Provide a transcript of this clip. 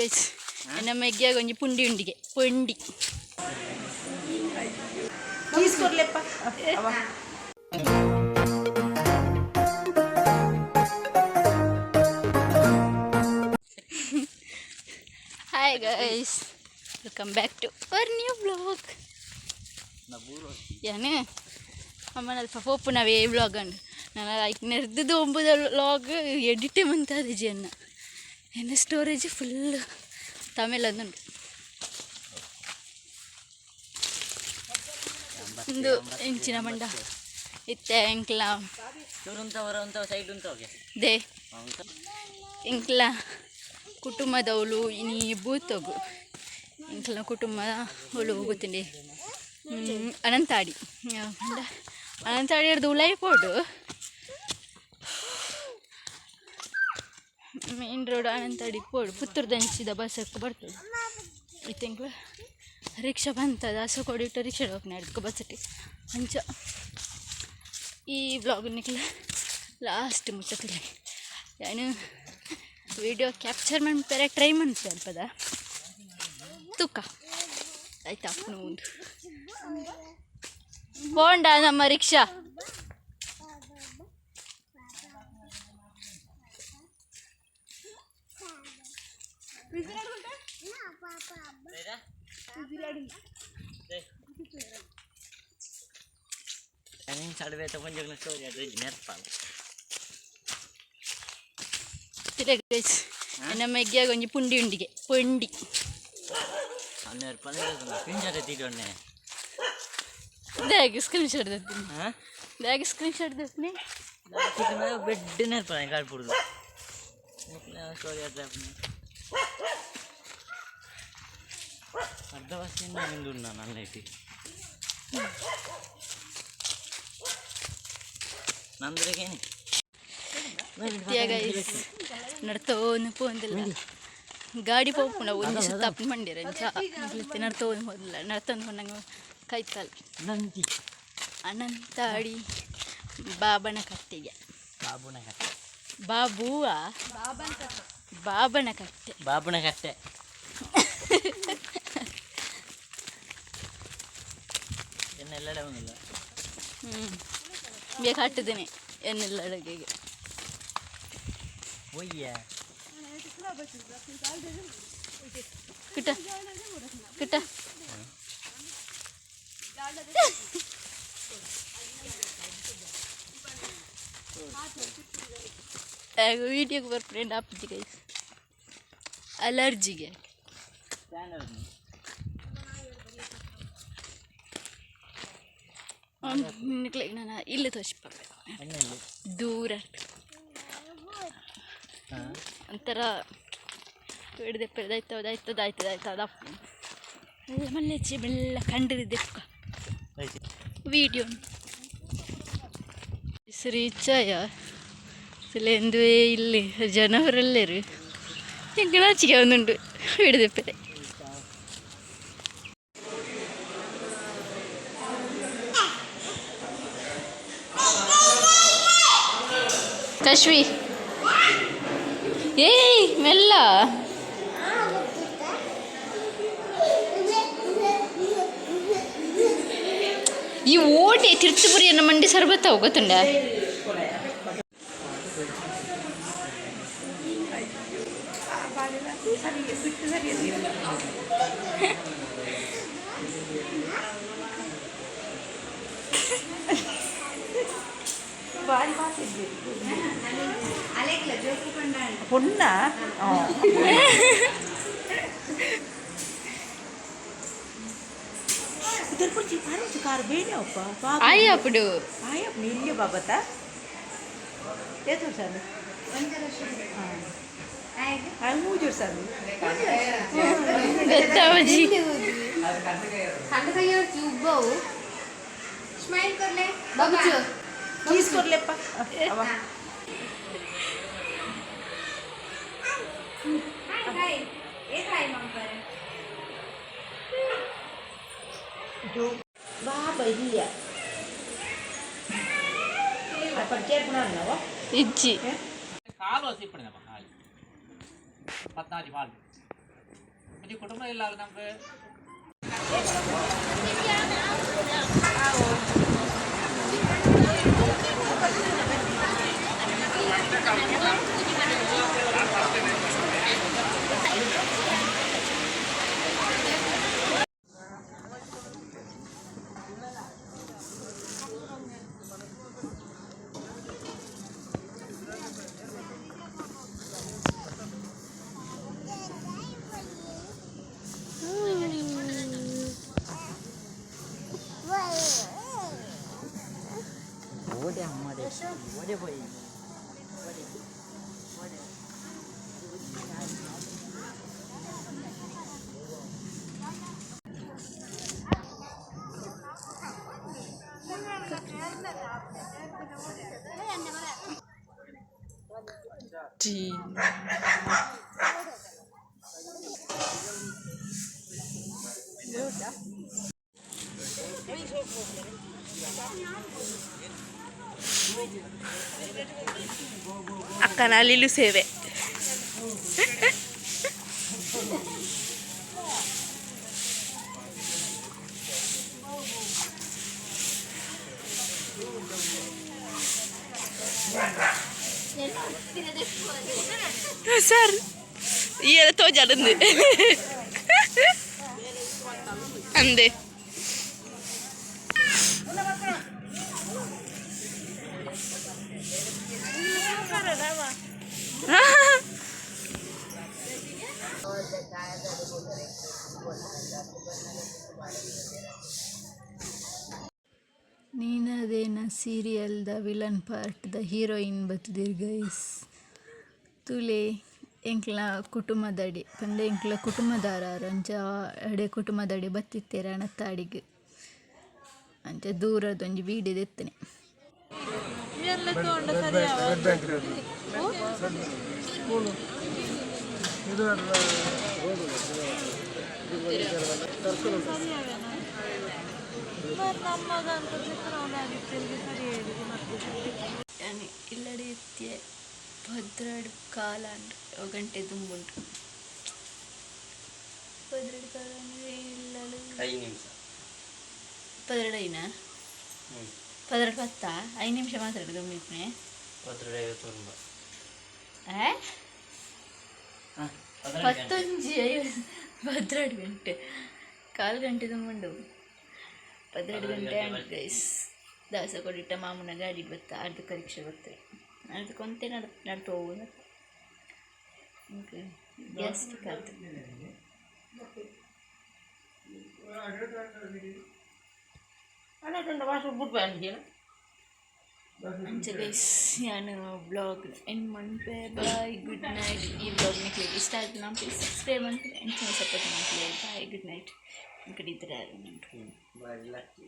ಎನ್ನ ಮೆಗ್ಗಿಯಾಗ ಒಂಜಿ ಪುಂಡಿ ಉಂಡಿಗೆ ಪುಂಡಿ. ಚೀಸ್ ಕೊರ್ಲೆಪ್ಪ. Hi guys, welcome back to our new vlog. ಯಾನೆ ಅಮ್ಮನಲ್ಪ ಪೋಪುನವೇ ವ್ಲಾಗ್ ಅಂಡ್ ನಾನು ಲೈಕ್ ನೆರ್ದು ಒಂಬುದ ವ್ಲಾಗ್ ಎಡಿಟೇ ಮಂತಾದ ಜನ ಎನ್ನ ಸ್ಟೋರೇಜ್ ಫುಲ್ ತಮಿಳಂದುಂಡು. ಇಂದು ಎಂಚಿನ ಮಂಡ ಇತ್ತೆ ಎಂಕ್ಲ they ಎಂಕ್ಲ ಕುಟುಂಬದವಳು ಇನಿ ಬೂತೊಗು. ಎಂಕ್ಲ ಕುಟುಂಬ ಅವಳು ಗೊತ್ತುಂಡೆ ಅನಂತಾಡಿ ಪಂಡ ಅನಂತಾಡಿ ಹಿಡ್ದು ಉಲಾಯಿ ಪೋಡು ಮೇನ್ ರೋಡ್ ಅನಂತಾಡಿ ಪೋಡು ಪುತ್ತೂರ್ದಂಚಿದ ಬಸ್ಸಕ್ಕೆ ಬರ್ತದೆ. ಇತ್ತೆ ಎಂಕ್ಲ ರಿಕ್ಷಾ ಬಂತದ ಹಸು ಕೊಡಿಟ್ಟು ರಿಕ್ಷಾ ಹೋಗ್ನ ಹಿಡ್ದು ಬಸ್ಸಕ್ಕೆ. ಅಂಚ ಈ ವ್ಲಾಗ್ ನಿಕ್ಲ ಲಾಸ್ಟ್ ಮುಚ್ಚತಿಲ್ಲ. ನಾನು ವಿಡಿಯೋ ಕ್ಯಾಪ್ಚರ್ ಮನ್ಪೆರೆ ಟ್ರೈ ಮನ್ಪೆ ಅಲ್ಪದ ತೂಕ ಆಯ್ತಾ ಅಪ್ಪನ ಒಂದು ಬೋಂಡ ನಮ್ಮ ರಿಕ್ಷಾ. ಎನ್ನ ಮೆಗ್ಗಿಯಾಗ ಒಂಜಿ ಪುಂಡಿ ಉಂಡಿಗೆ ಪುಂಡಿ. ದಾಗಿ ಸ್ಕ್ರೀನ್ ಶಾಟ್ ದತ್ತೀನಿ, ದಾಗಿ ಸ್ಕ್ರೀನ್ ಶಾಟ್ ದತ್ತೀನಿ. ಬೆಡ್ ನೆರ್ಪಲ್ಲ ಕಾಡ್ಪುಡುದು ಸ್ಟೋರಿ ಅರ್ಧ ಬಸ್ ನಿಂದು ನನ್ನ ಇಟ್ಟು ನಂದ್ರಗೇನೆ. ಗೈಸ್, ನಡ್ತೋನು ಪೋಂದಿಲ್ಲ. ಗಾಡಿ ಪೋಪುಂಡ ಒಂಜಿ ಸುತ್ತ ಅಪ್ಪನ ಮಂಡಿರ ಅಂಚ ನಡ್ತೋನು ಹೋದಿಲ್ಲ. ನಡ್ತೊಂದು ಪೋನಂಗ ಕೈತಲ್ ಅನಂತಾಡಿ ಬಾಬನ ಕಟ್ಟೆಗೆ. ಬಾಬುನ ಕಟ್ಟೆ. ಬಾಬುವ ಬಾಬನ ಕಟ್ಟೆ. ಬಾಬುನ ಕಟ್ಟೆ ಎನ್ನೆಲ್ಲಡೆ ಬಂದಿಲ್ಲ. ಹ್ಞೂ, ಬೇಕಾಗ್ತದೇನೆ ಎನ್ನೆಲ್ಲ ಅಡುಗೆಗೆ. ಒಯ್ಯ. ಕಿಟ್ಟ ಕಿಟ್ಟ ವೀಡಿಯೋಗೆ ಬರ್ಪುಂಡು ಆಪುಜಿ ಗೈಸ್, ಅಲರ್ಜಿಗೆ. ನಾನು ಇಲ್ಲಿ ತೋರಿಸ್ಪ ದೂರ ಒಂಥರ ಹಿಡ್ದೆಪ್ಪ ಆಯ್ತದ ಆಯ್ತದ ಆಯ್ತದ ಅಪ್ಪ ಮೆಲ್ಲ ಮಲ್ಲೆಚ್ಚಿ ಬೆಲ್ಲ ಕಂಡಿದ್ದೆಪ್ಪ ವೀಡಿಯೋ ರೀಚಾಯ ಎಂದುವೇ. ಇಲ್ಲಿ ಜನವರೆಲ್ಲರು ಎಂಕನಾಚಿಗೆ ಒಂದುಂಡು ಹಿಡಿದೆಪ್ಪರೆ. ಕಶ್ವಿ, ಏಯ್ ಮೆಲ್ಲ. ಈ ಓಟೆ ತಿರ್ತುಪುರಿಯನ್ನು ಮಂಡಿ ಸರ್ಬತ್ತ ಗೊತ್ತುಂಡ. ಪೊಣ್ಣ. ಕಾರ್ ಬೇನೆ ಅಪ್ಪ. ಆಯ್ ಅప్పుడు. ಆಯಪ್ಪ ಇಲ್ಲಿ ಬಾಬತ್ತ ಏತು ವರ್ಷ? ಮೂಜು ವರ್ಷ. ಗೊತ್ತಾವಜಿ. ಸ್ಮೈಲ್ ಕೊರ್ಲೆ ಬಾಬುಚು. ಚೀಸ್ ಕೊರ್ಲೆಪ್ಪ ಅವ. ಹಾಯ್ ಏ ಹಾಯ್ ಮಂಪರೆ. ಬಾಬಾ ಇಲ್ಲ ಪರಿಚಯ ಪುನಃ. ಇಜ್ಜಿ. ಕಾಲು ಹಸಿ ಇಪ್ಪಣೆ ಖಾಲಿ ಪತ್ನಾಜಿ ಪಾಲ್. ಕುಟುಂಬ ಇಲ್ಲ ಅಲ್ಲ ನಮ್ಗೆ. ಓಡೆ ಅಮ್ಮಡೆ ಓಡೆ ಪೋಯಿ. ಅಕ್ಕನ ಅಲಿಲು ಸೇವೆ. ಸರ್, ಈ ತೋಜಾಡಂದು ಅಂದೆ. ನೀನದೇನ ಸೀರಿಯಲ್ದ ವಿಲನ್ ಪಾರ್ಟ್ದ ಹೀರೋಯಿನ್ ಬತ್ತುದೆರ್ ಗೈಸ್. ತೂಲೆ, ಎಂಕ್ಲ ಕುಟುಂಬದಡಿ ಪಂಡ ಎಂಕ್ಲ ಕುಟುಂಬದಾರಾರ್ ಅಂಚ ಅಡೆ ಕುಟುಂಬದಡಿ ಬತ್ತಿತ್ತೆರ್ ಅಣತಾಡಿಗ್. ಅಂಚ ದೂರದ ಒಂಜಿ ವೀಡಿಯೋ ದೆತ್ತನೆ. ಯಾನ್ ಇಲ್ಲಡೆ ಇತ್ತೆ 12:15 ಆಂಡ್, ಗಂಟೆ ದುಂಬುಂಡು. 12:15 ಅಂದ್ರೆ ಇಲ್ಲಲ್ 5 ನಿಮಿಷ. 12 ಐನಾ? 12:10. 5 ನಿಮಿಷ ಮಾತಾಡು ಗಮ್ಮಿಪ್ನೆ. 12:59. ಏ? ಹಾಂ, 12 ಗಂಟೆ. 10:01, 12 ಗಂಟೆ ಕಾಲು ಗಂಟೆ ದುಂಬುಂಡು. 12 ಗಂಟೆ ಆಂಡ್ ಗೈಸ್. ದಾಸಕೊಡಿಟ್ಟ ಮಾಮುನ ಗಾಡಿ ಬತ್ತ, ಅರ್ಧ ರಿಕ್ಷಾ ಬರ್ತದೆ, ಅರ್ಧ ಕೊಂತೆ ನಡ್ ನಡ್ತು ಹೋಗುದು. ಗ್ಯಾಸ್ಟ್ರಿಕ್ ಆಯ್ತು. ಅಂಚ ಗೈಸ್, ಯಾನ್ ವ್ಲಾಗ್ ಎಂಡ್ ಮನ್ಪೆ. Bye, good night. ಈ ವ್ಲಾಗ್ ನಿಕ್ಲೆಗ್ ಇಷ್ಟ ಆಯ್ತು ನಾ ಪ್ಲೀಸ್ ಸಬ್ಸ್ಕ್ರೈಬ್ ಮನ್ಪುಲೆ, ಅಂಚನೆ ಸಪೋರ್ಟ್ ಮನ್ಪುಲೆ. Bye, good night. ಈ ಕಡೆ ಇದ್ರೆ. ಬಾರಿ ಲಕ್ಕಿ.